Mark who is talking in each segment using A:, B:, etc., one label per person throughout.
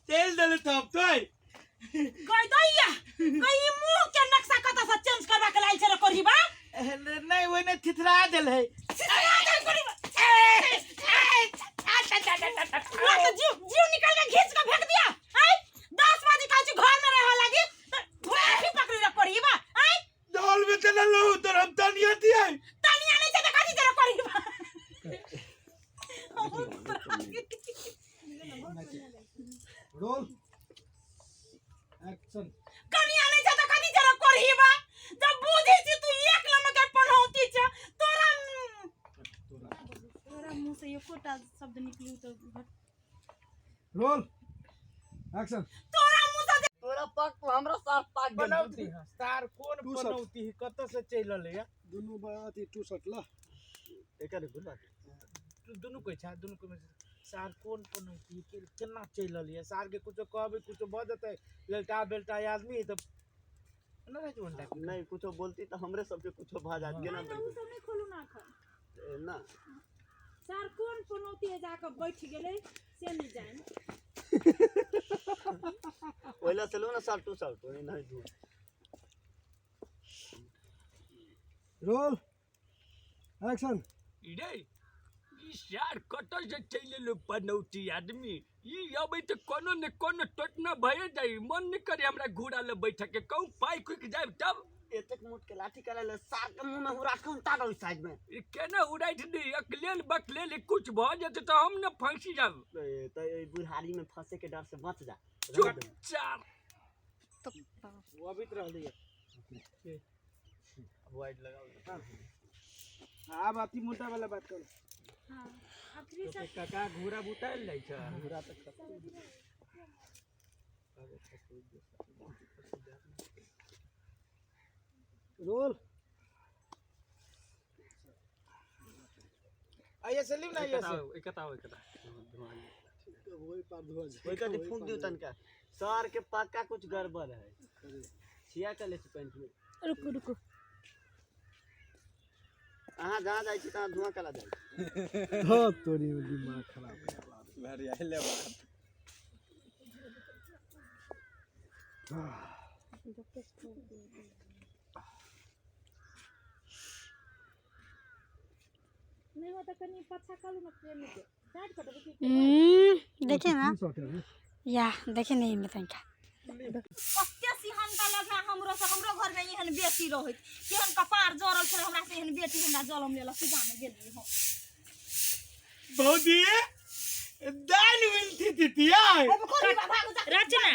A: चल देले तब तो
B: गई दैया गई ई मुंह के नक्शा कतऽ से चेंज करवा के लाइल छै रे कोढ़ीबा
A: नहीं ओने थिथरा देल है
B: सिसरा देल कोढ़ीबा पूरा तो जीव जीव निकाल के घींच के फेंक दिया आय 10 बजे कहै छी घर में रह लागी त घोड़ा पकड़ी रे कोढ़ीबा आय
A: दौल में चला लो तो हम तनिया दिया
B: तनिया नहीं छै त कथी छै रे कोढ़ीबा
C: रोल एक्शन
B: कनिया नहीं छै त कथी छै रे कोढ़ीबा जब बुझै छी तू एक नंबर के पनौती छ तोरा तोरा मुंह से एकोटा शब्द निकलू तो
C: रोल एक्शन
B: तोरा मुंह से
D: तोरा पाक तो हमरा साथ पाक गेल
A: बनौती है सार कोन
C: टू शर्ट।
A: बनौती है कत से चल रहले है
C: दुनू अथी टू शर्ट ला
D: एकर घुरा
A: दुनू कोई छा दुनू कोई में सार कोन बनौती है के केना चल रहले है सार के कुछो कहबे कुछो भ जतै ललटा बेलटा आदमी है त ना रहै छै ओहन टाइप के।
D: नहीं कुछो बोलती तो हमरे सबके कुछो भा जात केना
B: ना उ सब नहीं खोलू ना एखन
D: ना
B: सर कोन पनौती है जाके बैठ गेलै से नहीं जान
D: ओइला चलू ना साल टू साल तो नहीं धू
C: रोल एक्शन
E: रे ई सार कतऽ से चलि एलो पनौती आदमी ई अबै तऽ कोनो ने कोनो टोटना भए जाइ मन नहि करे हमरा घोड़ा लग बैठक के कहूँ पाइ खुकि जायब तब
D: एतेक मोट के लाठी करे ले सार के मुंह में हुरा के उतार ओइ साइड में
E: ई केना उड़ाइट दी अकलेल बकलेल कुछ भऽ जेतै तऽ हम ने फँसि जायब
D: ए, त ए बुढ़ारी में फंसे के डर से बच जा
E: चुप चार
A: वो अबैत रहलै है
D: वाइड लगाओ
A: आब अथी मुद्दा वाला बात करू
B: हां आखिरी
E: तो काका घोड़ा बुतायल जाइ छै
A: घुरा तक
C: रोल
A: आइए से लिव ना आइए से
E: एकता आओ एकता
C: वही पार धुआ जाए
D: ओइ कथी फूंक दियो तनका सर के पक्का कुछ गड़बड़ है छिया के ले छी पेंट में
B: रुकू रुकू
D: अहाँ जहाँ जाइ छी तहाँ धुआं कला जाइ छी।
C: हाँ तोरी दिमाग खराब है
F: भारी आइले बात
B: नहीं हो त कनी पछा करू ना प्रेम के साइड कर देबै की
G: देखिए ना
C: टू शर्ट है
G: या देखिए नहीं में तनका
B: कते सिहनता लगा हमरो से हमरो घर में एहन बेटी रहैत केहन कपार जरल छल हमरा से एहन बेटी हमरा जलम लेलक की जाने गेलियै हम
A: भौजी दान मिलती तितिया
B: रचना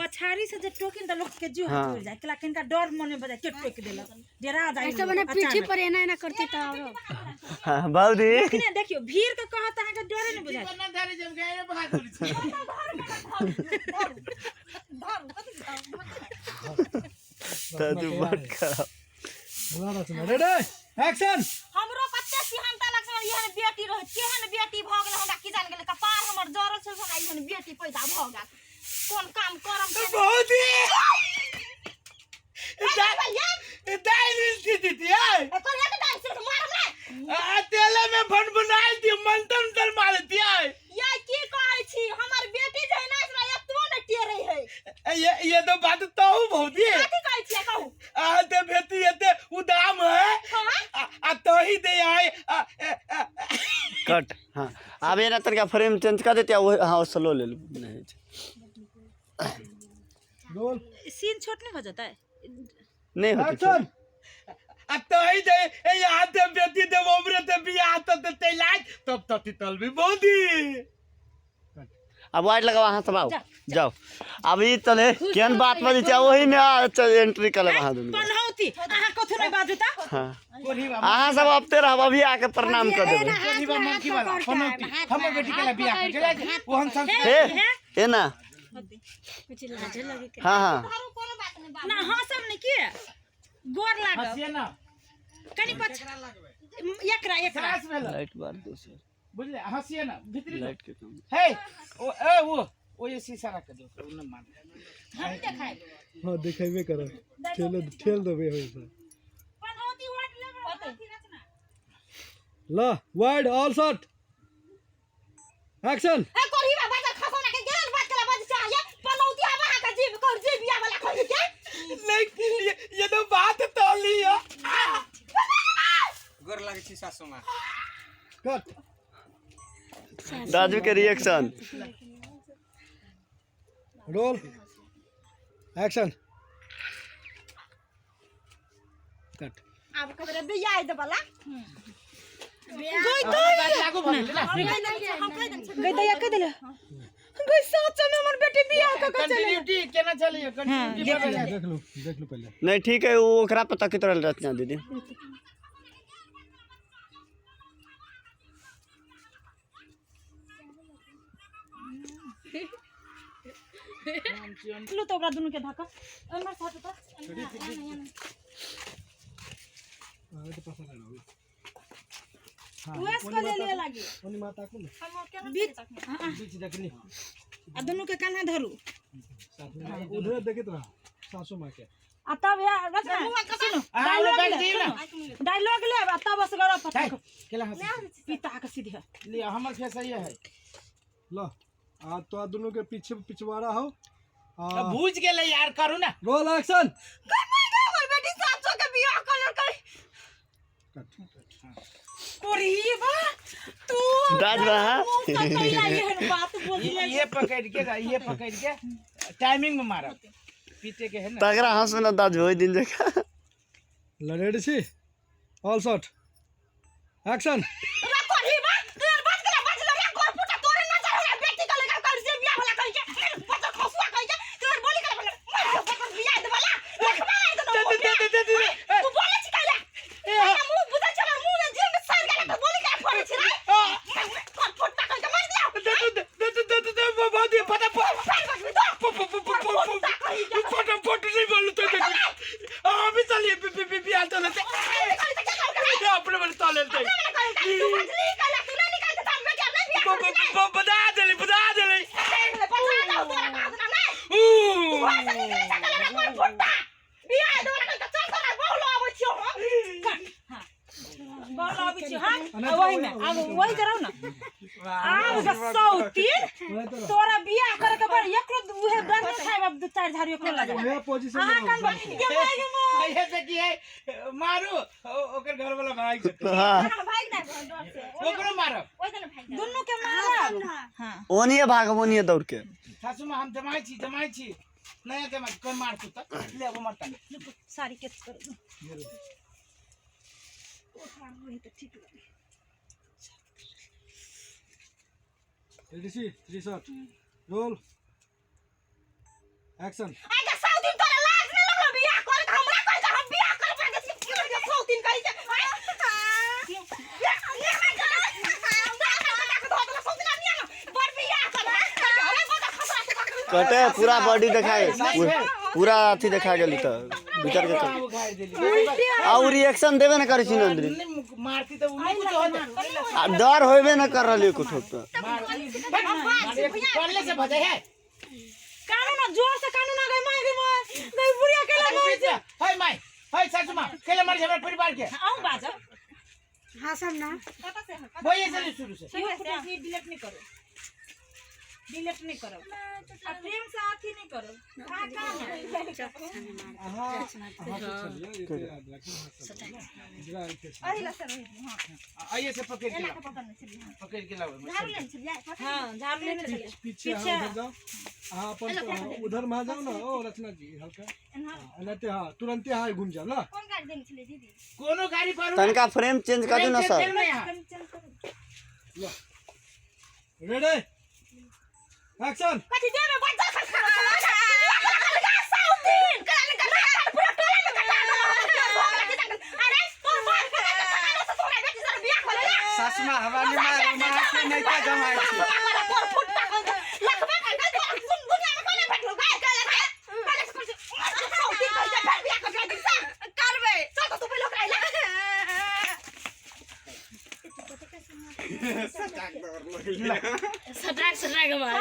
B: पछाड़ी से जे टोकिन त लोग के जीव
D: हाँ।
B: उड़ जाए केला किनका डर मन में बजाय के टोक देलक डेरा जाय
G: ऐसे मने पीठी पर एना एना करती तो औरो
D: हाँ बाबूजी
B: देखने देखियो भीड़ के कहत अहाँ के डरे नहीं बुझाय
A: ना धरे जब गए बहादुर छी
D: तू बड़ खराब
C: बोला रचना रेडी एक्शन
B: हमरो कते सिहनता लग छल एहन बेटी रहै केहन बेटी भऽ गेल हमरा की जान गेलै कपार हमर जरल छल हमरा एहन बेटी पैदा भऽ गेल कोन काम करम के
A: भौजी
B: नहि
A: दान मिलती तितिया
B: एकर एक डाल से मार हमरा
A: आ तेले में भन बनाई थी मंतन उंतन मार दिया
B: या की कहै छी हमर बेटी जे है ना से एतबो ने टेरै है
A: ये तो बात तो हूँ भौजी
B: कथी कहै छियै कहू
A: आ ते बेटी एते उदाम है
B: हाँ
A: आ तो ही दे आए आ, ए, आ,
D: कट हाँ आब एना तनका फ्रेम चेंज कर देते वो हाँ स्लो ले लू नहीं छै।
C: रोल
B: सीन छोट नहीं भऽ जेतै
D: नहीं होते
C: एक्शन
A: आ तो ही दे ए यहाँ ते बेटी दे ओमरे ते बियाह तो ते तैलाज तब तो तितल भी भौजी
D: अब वाइट लगाओ अहाँ सब आओ जाओ अब ई चले केहन बात बजै छै ओही में एंट्री कर लेब अहाँ दुनू
B: पनौती अहाँ कथु नहीं बाजू त
D: हाँ अहाँ सब अबते रहब अभी आके प्रणाम कर देबै
A: हमर बेटी के बियाह कर चला वो हम सब
D: हे ए ना
G: कुछ लाजे लगे के
D: हाँ हाँ
B: ना हाँ सब नहीं के गोर लागब
A: हंसिए ना
B: कनी पछ एकरा एकरा
A: सास भेल
D: लाइट बार दो सर
A: बुझले हंसिए ना भीतरी
D: लाइट के कम
A: हे ओ ए वो ये शीशा रख दो ओ न मान
B: हम देखाय
C: हाँ देखेबे करब ठेल ठेल देबै ओहिसँ
B: पनौती वाट लेबै अथी रचना
C: ल वाइड ऑल शॉट एक्शन
B: ए कोरी बा बाजा खसोना के गेल बात कला बाज चा या
F: सासू माँ।
C: कट।
D: दादू के रिएक्शन।
C: Roll action. कट।
B: आब कबरे बियाह दे वाला
A: लागू भऽ गेलै ना।
B: हम कहि देने
H: गई दैया कह देले गई सच में हमर बेटी बियाह क के चले।
A: कंटिन्यूटी केना चलैया, कंटिन्यूटी बदल जाए।
C: देख लो, देख लो पहले।
D: नहीं ठीक है, वो ओकरा पता की तरह रचना दीदी।
H: लो तो ओकरा दुनू के धक्का एमहर से हटू त।
C: हाँ, तो पसंद है ना।
H: उएस क ले लिए लागी।
C: ओनी माता को ना।
H: बीच
A: बीच देखनी।
H: आ दुनू के कान्हा धरू।
C: उधर देखत रहा सासू माँ के।
H: आ तब या रचना सुनो,
A: अहाँ
H: डायलॉग
A: बैठ
H: ले,
A: जइयौ ना।
H: सुनो, डायलॉग ले आ तब बस गरम
A: है,
H: पटक
A: केला हंसी।
H: पिता के सीधे।
A: लिअ, हमर फेस सही है।
C: लो आ तो आ दोनों के पीछे पिछवाड़ा हो। आ
A: बुझ गेलै यार, करू ना।
C: Roll action.
B: गई माय गई हमर बेटी सासू के बियाह क लेलकै।
C: कट।
H: कोरी बा तू
D: दाद बा।
H: मुंह से कैला एहन बात बोली।
A: ये पकड़ के, ये पकड़ के टाइमिंग में मारब, पीटे के है ना।
D: तगड़ा हंसू ना दादू ओहि दिन जका।
C: ल रेडी छी? All shot action.
B: रे कोरी बा तू यार बच गेला, बच गेला रे गोर फुटा, तोरे नजर हमरा बेटी के लगा कर से बियाह वाला कहि के बचल खसुआ कहि के तू यार बोली के बोले मर बचल बियाह दे वाला देखबा नहीं तो
A: दे दे दे दे दे।
B: तू बोले छी कैला तोरा मुंह बुझल छै, हमर मुंह में जीभ में सर गेला त बोली के फोड़े छी रे गोर फुटा कहि के मार दिया।
A: दे दे दे दे दे दे बहुत पता
B: फट बजबी तो फुटा कहि के
A: फोटो फोटो नहीं बोलू तो अभी चलिए बियाह चलते अपने बोले चलते
B: तू बजली कैला तू नहीं निकाल के तार बेटी नहीं बियाह कर दे।
A: बता देली, बता देली।
B: बता दो तोरा कहा ना नहीं
A: ऊ
B: घर से निकले सकल रे कोन फुट्टा बियाह दोरा कहि के चल तोरा बहु आबै छियौ हम।
H: बल आबै छी। हां आ वही में आब वही कराउ ना। आब के सौतीन तोरा बियाह करे के बाद एकरो उहे डर नहीं खाइब। अब दू चार झाड़ी ओकरो लगा।
C: उहे पोजीशन
H: अहाँ
C: में
H: कन गे माय गे माय।
A: कहिए से की है मारू, ओकर घर वाला भाग जेतै।
D: हाँ
B: भागि नहि डर से
A: ओकरो मारब।
B: ओहि दिन भागि जायब।
H: दुनू के मारब। हां
D: ओनिए भागब, ओनिए दौड़ के।
A: सासू माँ हम जमाई छी, जमाई छी, नया जमाई कोई मारतू त ले वो मरता।
H: साड़ी के कर दो। ओ तो ठीक लगे।
C: रेडी छी? 3 शॉट रोल एक्शन।
B: आइ सौतीन तोरा लाज नहि लगलो बियाह करे के हमरा कहि के हम बियाह करब के छी के सौतीन कहि के
D: कटे पूरा बॉडी देखाए, पूरा अथी देखा गेली त भीतर के। आ उ रिएक्शन देबे ना करै छी नंद्री।
A: मारती त उ नहीं कुछ होते।
D: आ डर होबे ना कर रहली कुछ तो।
A: पढ़ले से भजे है।
H: कानू ना जोर से कानू ना। गई माय गे माय गई बुढ़िया केला मार छै।
A: हाय my, हाय सासू माँ केले मार हमरा परिवार के।
H: आऊ बाजब।
G: हाँ सब ना
A: वही से शुरू से।
H: इहो फुटेज नहीं डिलीट नहीं करो, डिलीट नहीं करो आ प्रेम से अथी नहीं करो। हां कान
C: अहाँ अहाँ से चलिए ये तो याद रखना। जरा ऐसे
B: अहिला से रही हां
A: आइए से पकड़ के
B: एना
A: लाओ,
B: के पकड़ने छलियै। हां
A: पकड़ के लाओ।
B: झाड़ू लेने छलियै।
H: हां झाड़ू लेने छलियै।
C: पीछे अहाँ उधर जाओ, अहाँ अपन उधर में जाओ ना। ओ रचना जी हल्का एनाते। हाँ तुरंते हाँ घूम जाओ ना।
B: कोन गाड़ी देने छलियै दीदी?
A: कोनो गाड़ी पर
D: तनका फ्रेम चेंज कर दू ना सर।
C: Ready action.
B: कथी देबे बच्चा खस खस सौतीन कला ने कला पूरा टोला में कटा देलौ। अरे तोर बाप के सकाले से तोरा बेटी से बियाह कर ले।
F: सासू माँ हवा नहीं मारू, माँ से नहीं का जमाई छी।
B: तोर फुट्टा लखबे कर दे तोरा सुन दुनिया में कोने भेटलो गाय कला रे कला से कर सौतीन कहि के फेर बियाह कर दे करबे। चल तो तू पहिले ओकरा आइला।
G: सटाक सटाक मार।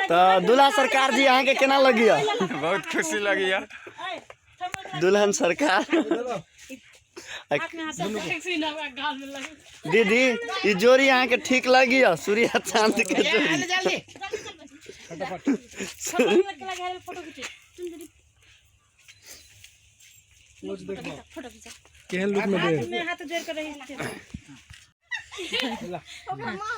D: त दूल्हा सरकार जी अहाँ के केना लगिया?
F: बहुत खुशी लगी है।
D: दुल्हन सरकार दीदी ई जोड़ी अहाँ के ठीक लगिया? सूर्य चांद के जोड़ी।
A: जल्दी
C: पोज देखो केहन लुक में दे।
H: हाथ में हाथ जोड़ कर रही।
A: ला।
B: ओकरा माँ।